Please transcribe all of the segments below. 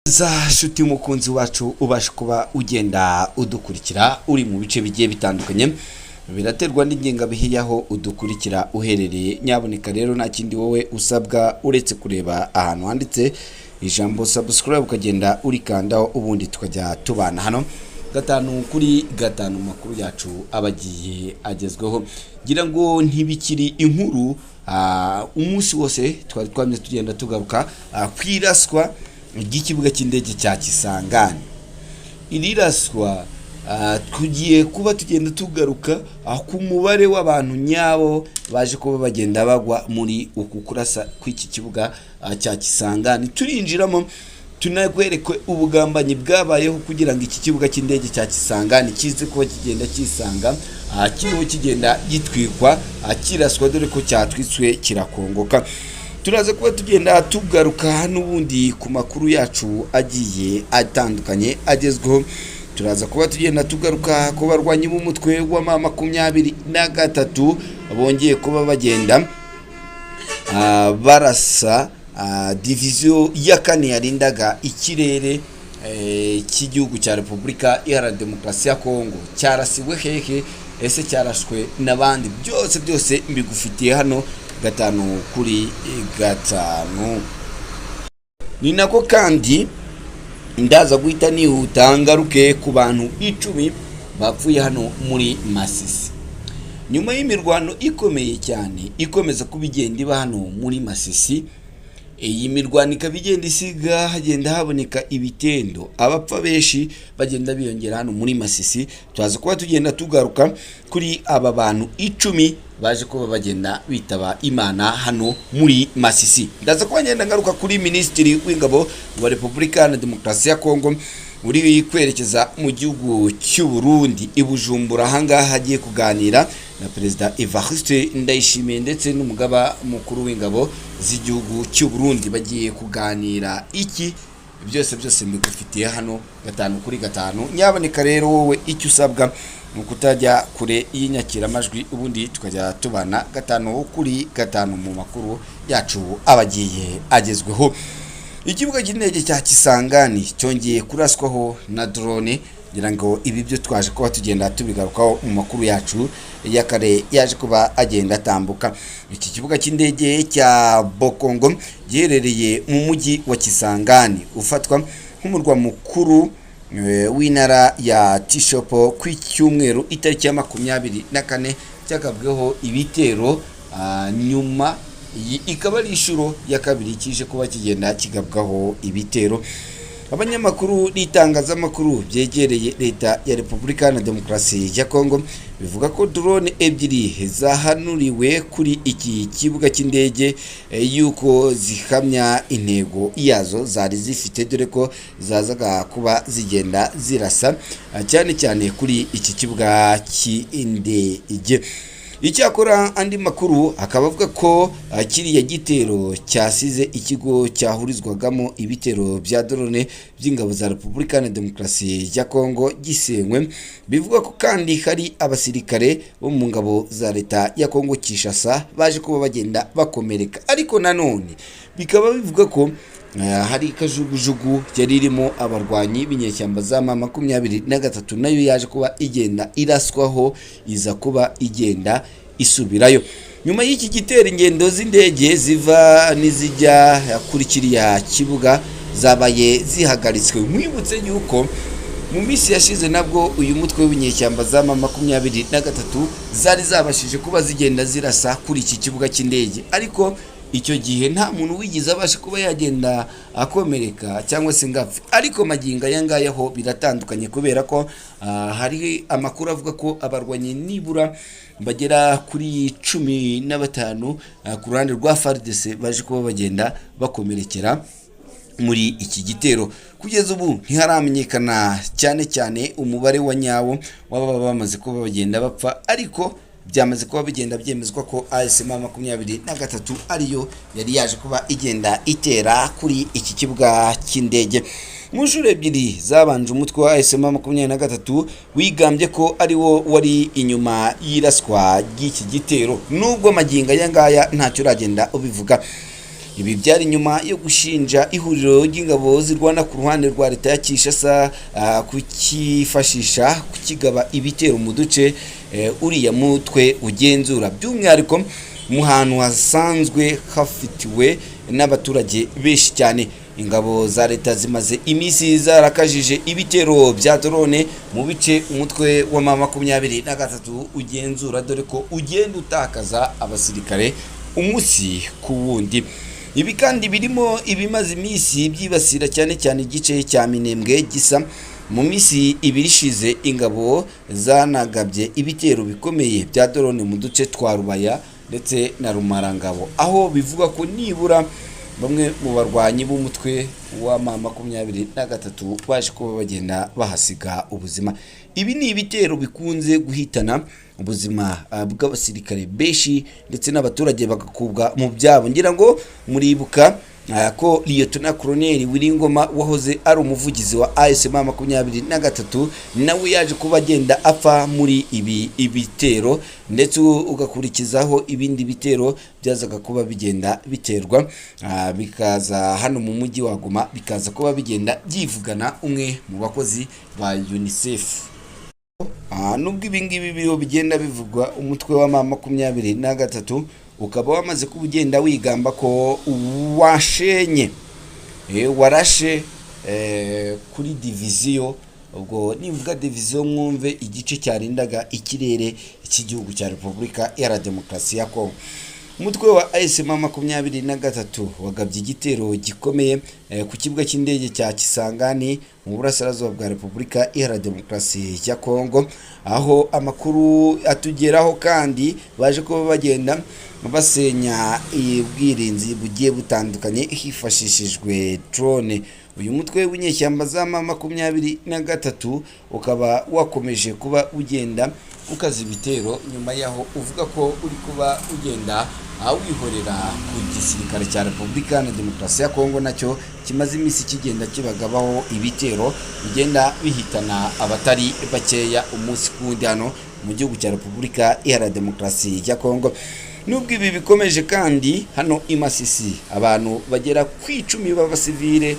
Za nshuti, mukunzi wacu, ubasha kuba ugenda udukurikira uri mu bice bigiye bitandukanye, biraterwa n'ingengabihe y'aho udukurikira uherereye. Nyaboneka rero, nta kindi wowe usabwa uretse kureba ahantu handitse ijambo "subscribe", ukagenda urikandaho, ubundi tukajya tubana hano gatanu kuri gatanu, makuru yacu aba agiye agezweho. Ngira ngo ntibikiri inkuru, umunsi wose twari twamye tugenda tugaruka ku iraswa ry'ikibuga cy'indege cya Kisangani. Iri raswa, tugiye kuba tugenda tugaruka ku mubare w'abantu nyabo baje kuba bagenda bagwa muri uku kurasa kw'iki kibuga cya Kisangani. Turinjiramo tunakwereke ubugambanyi bwabayeho kugira ngo iki kibuga cy'indege cya Kisangani kize kuba kigenda kisanga kiriho kigenda gitwikwa, kiraswa, dore ko cyatwitswe kirakongoka. Turaza kuba tugenda tugaruka n'ubundi ku makuru yacu agiye atandukanye agezweho. Turaza kuba tugenda tugaruka ku barwanyi b'umutwe wa M23 bongeye kuba bagenda barasa diviziyo ya kane yarindaga ikirere cy'igihugu cya Repubulika Iharanira Demokarasi ya Kongo. Cyarasiwe hehe? Ese cyarashwe n'abandi? Byose byose mbigufitiye hano gatanu kuri gatanu. Ni nako kandi ndaza guhita nihuta ngaruke ku bantu 10 bapfuye hano muri Masisi nyuma y'imirwano ikomeye cyane ikomeza kuba igenda iba hano muri Masisi. Iyi mirwano ikaba igenda isiga hagenda haboneka ibitendo, abapfa benshi bagenda biyongera hano muri Masisi. Turaza kuba tugenda tugaruka kuri aba bantu 10 baje kuba bagenda bitaba Imana hano muri Masisi. Ndaza kuba ngenda ngaruka kuri Minisitiri w'Ingabo wa Repubulika na Demokarasi ya Kongo uri kwerekeza mu gihugu cy'u Burundi, i Bujumbura, ahangaha agiye kuganira na Perezida Evariste Ndayishimiye ndetse n'umugaba mukuru w'ingabo z'igihugu cy'u Burundi. Bagiye kuganira iki? Byose byose mbigufitiye hano gatanu kuri gatanu. Nyaboneka rero, wowe icyo usabwa ni ukutajya kure y'inyakiramajwi, ubundi tukajya tubana gatanu kuri gatanu mu makuru yacu aba agiye agezweho. Ikibuga cy'indege cya Kisangani cyongeye kuraswaho na drone. Ngira ngo ibi byo twaje kuba tugenda tubigarukaho mu makuru yacu ya kare yaje kuba agenda atambuka. Iki kibuga cy'indege cya Bokongo giherereye mu mujyi wa Kisangani, ufatwa nk'umurwa mukuru w'intara ya Tshopo, ku cyumweru itariki ya 24 cyagabweho ibitero. Nyuma iyi ikaba ari inshuro ya kabiri kije kuba kigenda kigabwaho ibitero. Abanyamakuru n'itangazamakuru byegereye leta ya Repubulika na Demokarasi ya Kongo bivuga ko drone ebyiri zahanuriwe kuri iki kibuga cy'indege, yuko zihamya intego yazo zari zifite, dore ko zazaga kuba zigenda zirasa cyane cyane kuri iki kibuga cy'indege. Icyakora andi makuru akaba avuga ko kiriya gitero cyasize ikigo cyahurizwagamo ibitero bya drone by'ingabo za Repubulika na Demokarasi ya Kongo gisenywe. Bivuga ko kandi hari abasirikare bo mu ngabo za leta ya Kongo Kinshasa baje kuba bagenda bakomereka. Ariko nanone bikaba bivuga ko hari kajugujugu yari irimo abarwanyi b'inyeshyamba za M23, nayo yaje kuba igenda iraswaho, iza kuba igenda isubirayo. Nyuma y'iki gitero, ingendo z'indege ziva n'izijya kuri kiriya kibuga zabaye zihagaritswe. Mwibutse yuko mu minsi yashize nabwo uyu mutwe w'inyeshyamba za M23 zari zabashije kuba zigenda zirasa kuri iki kibuga cy'indege, ariko icyo gihe nta muntu wigeze abasha kuba yagenda akomereka cyangwa se ngo apfe. Ariko magingo aya ngaya ho biratandukanye, kubera ko hari amakuru avuga ko abarwanyi nibura bagera kuri 15 ku ruhande rwa FARDC baje kuba bagenda bakomerekera muri iki gitero. Kugeza ubu ntiharamenyekana cyane cyane umubare wa nyawo w'ababa bamaze kuba bagenda bapfa, ariko byamaze kuba bigenda byemezwa ko AFC M23 ariyo yari yaje kuba igenda itera kuri iki kibuga cy'indege. Mu nshuro ebyiri zabanje, umutwe wa AFC M23 wigambye ko ari wo wari inyuma y'iraswa ry'iki gitero, nubwo magingo aya ngaya ntacyo uragenda ubivuga. Ibi byari nyuma yo gushinja ihuriro ry'ingabo zirwana ku ruhande rwa leta ya Kinshasa kukifashisha kukigaba ibitero mu duce uriya mutwe ugenzura, by'umwihariko mu hantu hasanzwe hafitiwe n'abaturage benshi cyane. Ingabo za leta zimaze iminsi zarakajije ibitero bya drone mu bice umutwe wa M23 ugenzura, dore ko ugenda utakaza abasirikare umunsi ku wundi. Ibi kandi birimo ibimaze iminsi byibasira cyane cyane igice cya Minembwe gisa. Mu minsi 2 ishize, ingabo zanagabye ibitero bikomeye bya drone mu duce twa Rubaya ndetse na Rumarangabo, aho bivuga ko nibura bamwe mu barwanyi b'umutwe wa M23 baje kuba bagenda bahasiga ubuzima. Ibi ni ibitero bikunze guhitana ubuzima bw'abasirikare benshi ndetse n'abaturage bagakubwa mu byabo. Ngira ngo muribuka ko Lieutenant Colonel Willy Ngoma, wahoze ari umuvugizi wa AFC M23, nawe yaje kuba agenda apfa muri ibi ibitero, ndetse ugakurikizaho ibindi bitero byazaga kuba bigenda biterwa, bikaza hano mu mujyi wa Goma, bikaza kuba bigenda byivugana umwe mu bakozi ba UNICEF. Nubwo ibi ngibi biriho bigenda bivugwa, umutwe wa M23 ukaba wamaze kuba ugenda wigamba ko washenye, warashe kuri diviziyo. Ubwo nivuga diviziyo, mwumve igice cyarindaga ikirere cy'igihugu cya Repubulika Iharanira Demokarasi ya Kongo. Umutwe wa AFC M23 wagabye igitero gikomeye ku kibuga cy'indege cya Kisangani mu burasirazuba bwa Repubulika Iharanira Demokarasi ya Kongo, aho amakuru atugeraho kandi baje kuba bagenda basenya ubwirinzi bugiye butandukanye hifashishijwe drone. Uyu mutwe w'inyeshyamba za M23 ukaba wakomeje kuba ugenda ukaza ibitero nyuma yaho uvuga ko uri kuba ugenda wihorera ku gisirikare cya Repubulika na Demokarasi ya Kongo, nacyo kimaze iminsi kigenda kibagabaho ibitero bigenda bihitana abatari bakeya umunsi ku wundi hano mu gihugu cya Repubulika Iharanira Demokarasi ya Kongo. Nubwo ibi bikomeje kandi, hano i Masisi abantu bagera ku 10 b'abasivile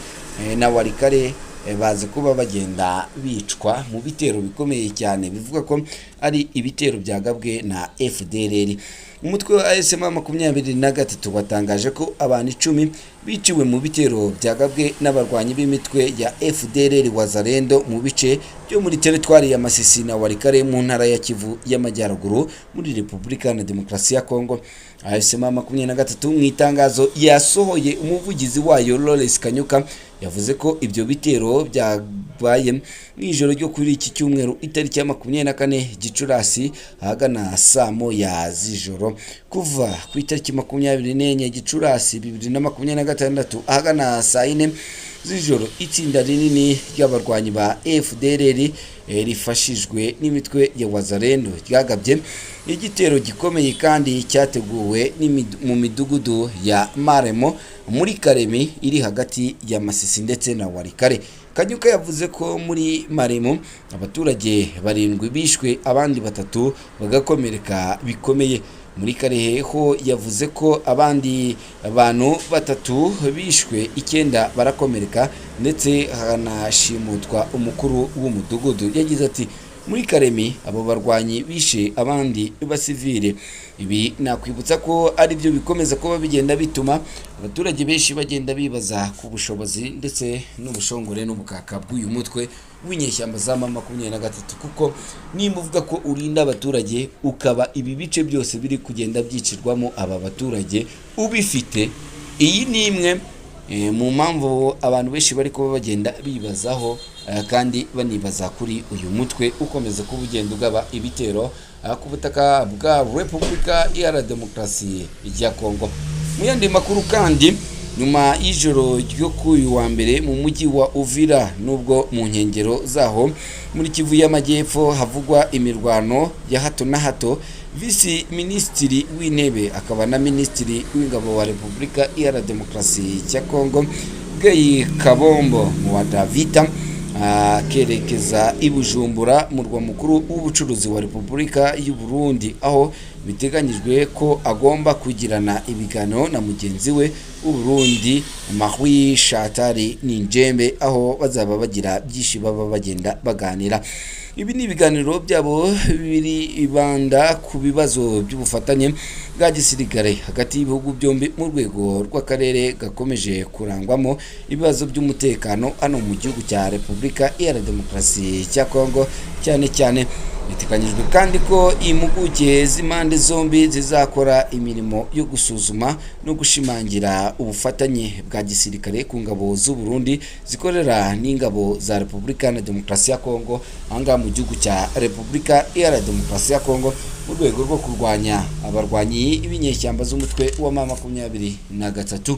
na Walikale bazi kuba bagenda bicwa mu bitero bikomeye cyane, bivuga ko ari ibitero byagabwe na FDLR. Umutwe wa AFC M23 watangaje ko abantu 10 biciwe mu bitero byagabwe n'abarwanyi b'imitwe ya FDLR, Wazalendo mu bice byo muri teritwari ya Masisi na Walikale mu ntara ya Kivu y'Amajyaruguru muri Repubulika na Demokarasi ya Kongo. AFC M23 mu itangazo yasohoye, umuvugizi wayo Lawrence Kanyuka yavuze ko ibyo bitero byabaye mu ijoro ryo kuri iki cyumweru, itariki ya 24 Gicurasi, ahagana saa 1 z'ijoro. Kuva ku itariki 24 Gicurasi 2026, ahagana saa 4 z'ijoro, itsinda rinini ry'abarwanyi ba FDLR rifashijwe n'imitwe ya Wazalendo ryagabye igitero gikomeye kandi cyateguwe mu midugudu ya Maremo muri Karemi iri hagati ya Masisi ndetse na Walikale. Kanyuka yavuze ko muri Maremo abaturage barindwi bishwe, abandi batatu bagakomereka bikomeye. Muri Karehe ho yavuze ko abandi bantu batatu bishwe, icyenda barakomereka, ndetse hanashimutwa umukuru w'umudugudu. Yagize ati: "Muri Karemi abo barwanyi bishe abandi basivile." Ibi nakwibutsa ko ari byo bikomeza kuba bigenda bituma abaturage benshi bagenda bibaza ku bushobozi ndetse n'ubushongore n'ubukaka bw'uyu mutwe w'inyeshyamba za M23, kuko nimba uvuga ko urinda abaturage, ukaba ibi bice byose biri kugenda byicirwamo aba baturage ubifite, iyi ni imwe mu mpamvu abantu benshi bari kuba bagenda bibazaho, kandi banibaza kuri uyu mutwe ukomeza kuba ugenda ugaba ibitero ku butaka bwa Repubulika Iharanira Demokarasi ya Kongo. Mu yandi makuru kandi, nyuma y'ijoro ryo kuri uyu wa mbere mu mujyi wa Uvira, nubwo mu nkengero zaho muri Kivu y'Amajyepfo havugwa imirwano ya hato na hato, Visi Minisitiri w'Intebe akaba na Minisitiri w'Ingabo wa Repubulika Iharanira Demokarasi ya Kongo, Guy Kabombo Muadiamvita, Akerekeza i Bujumbura, murwa mukuru w'ubucuruzi wa Repubulika y'u Burundi, aho biteganyijwe ko agomba kugirana ibiganiro na mugenzi we w'u Burundi, Marie Chantal Ninjembe, aho bazaba bagira byinshi baba bagenda baganira. Ibi ni ibiganiro byabo biribanda ku bibazo by'ubufatanye bwa gisirikare hagati y'ibihugu byombi mu rwego rw'akarere gakomeje kurangwamo ibibazo by'umutekano hano mu gihugu cya Repubulika Iharanira Demokarasi cya Kongo cyane cyane. Biteganyijwe kandi ko impuguke z'impande zombi zizakora imirimo yo gusuzuma no gushimangira ubufatanye bwa gisirikare ku ngabo z'u Burundi zikorera n'ingabo za Repubulika Iharanira Demokarasi ya Kongo ahangaha mu gihugu cya Repubulika Iharanira Demokarasi ya Kongo, mu rwego rwo kurwanya abarwanyi b'inyeshyamba z'umutwe wa M23.